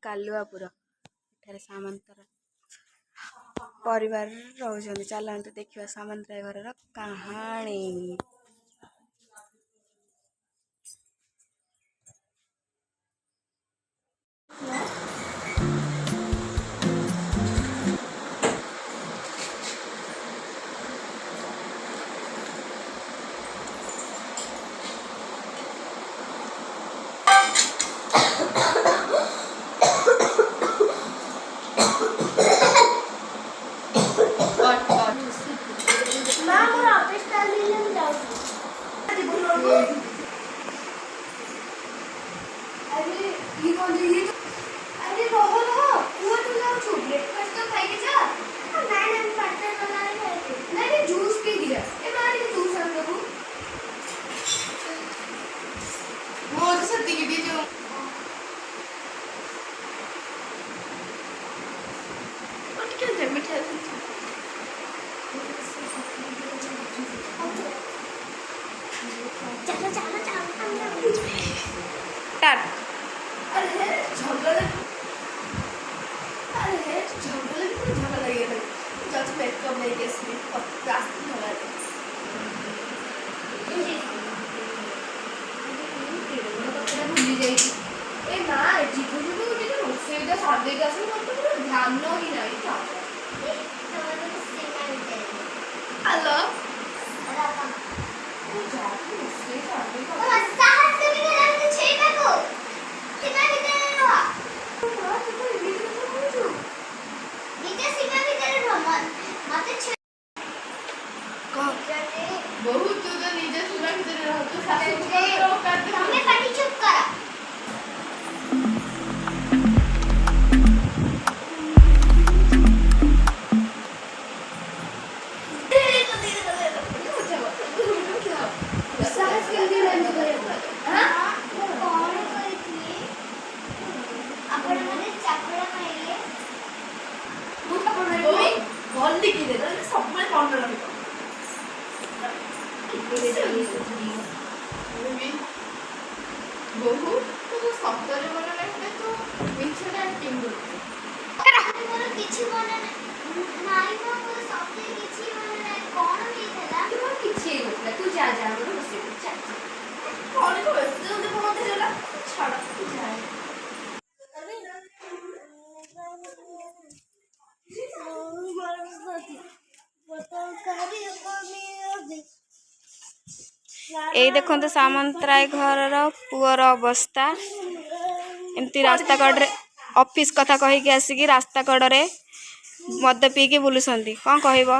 କାଲୁଆପୁର। ଏଠାରେ ସାମନ୍ତରା ପରିବାର ରହୁଛନ୍ତି। ଚାଲନ୍ତୁ ଦେଖିବା ସାମନ୍ତରାୟ ଘରର କାହାଣୀ। ମା, ମୋର ଅଫିସ ଟାଇମ୍ ହେଲେ ମୁଁ ଯାଉଛି। ଆରେ, ଇଏ କଣ? ଇଏ ତ, ଆରେ ରହ ରହ, କୁଆଡେ ଯାଉଛୁ? ବ୍ରେକଫାଷ୍ଟ ତ ଖାଇକି ଯା। ନାଇଁ ନାଇଁ, ମୁଁ 5ଟା ଗଲାବେଳେ ଖାଇବି। ନାଇଁ ନାଇଁ, ଜୁସ୍ ପିଇକି ଯା। ଏ ମା, ଟିକେ ଜୁସ୍ ଆଣିଦେବୁ। ମୋର ସେତିକି ବି ଯୋଉ ଟିକେ ଯେମିତି। ଚାଲ ଚାଲ ଚାଲ। ଷ୍ଟାର୍ଟ। ଆରେ ହେ, ଝଗଡ଼ା। ଆରେ ହେ, ଝଗଡ଼ା ବି ପୁରା ଝଗଡ଼ା ଲାଗିଗଲା। ଯାଉଛି ମେକଅପ୍ ନେଇକି ଆସିବି, ଆସିବି ଝଗଡ଼ା। ଭୁଲି ଯାଇଛି। ଏ ମା, ଯିବୁ ଯିବୁ, ଟିକେ ରୋଷେଇଟା ସାରିଦେଇକି ଆସିବୁ। ମୋର ତ ପୁରା ଧ୍ୟାନ ହିଁ ନାହିଁ। ତମର ସୀମା ଭିତରେ। ହ୍ୟାଲୋ। ଯାଉଛି ରୋଷେଇ ସାରିଦେଇକି। ସାହସ କେମିତି ହେଲା ମତେ ଛୁଇଁବାକୁ? ସୀମା ଭିତରେ ରୁହ। ମା, ତୁ ତ ଏମିତି କଥା କହୁଛୁ। ନିଜ ସୀମା ଭିତରେ ରୁହ। ମତେ ଛୁଇଁ ବହୁତ, ତୁ ତ ନିଜ ସୀମା ଭିତରେ ରହ। ତୁ ଶାଶୁ ତମେ ପାଟି ଚୁପ୍ କର। ସାହସ କେମିତି ହେଲା ଏମିତି କରିବାକୁ? ହଁ, ମୁଁ କଣ କରିଥିଲି? ଆପଣ ମତେ ଚାପୁଡ଼ା ମାରିଲେ। ମୁଁ ତ ଆପଣ ଭଲିକି ଦେ, ନହେଲେ ସବୁବେଳେ ମନେ ରହିବ। ବୋହୁ, ତୋର ସତରେ ମନେ ନାହିଁ ନା ତୁ ମିଛରେ ଆକ୍ଟିଂ କରୁଛୁ? ମୋର କିଛି ମନେ ନାହିଁ ମା, ମୋର ସତରେ କିଛି ମନେ ନାହିଁ। କଣ ହେଇଥିଲା? ମୋର କିଛି ହେଇନଥିଲା। ତୁ ଯା ଯା, ଆମର ରୋଷେଇ କର, ଯା ଯା। କଣ କଣ ଏତେ ଜଲ୍ଦି ବନ୍ଦ ହେଇଗଲା? ଛାଡ଼, ତୁ ଯା। ଏଇ ଦେଖନ୍ତୁ ସାମନ୍ତରାୟ ଘରର ପୁଅର ଅବସ୍ଥା। ଏମିତି ରାସ୍ତା କଡ଼ରେ ଅଫିସ କଥା କହିକି ଆସିକି ରାସ୍ତା କଡ଼ରେ ମଦ ପିଇକି ବୁଲୁଛନ୍ତି। କ'ଣ କହିବ?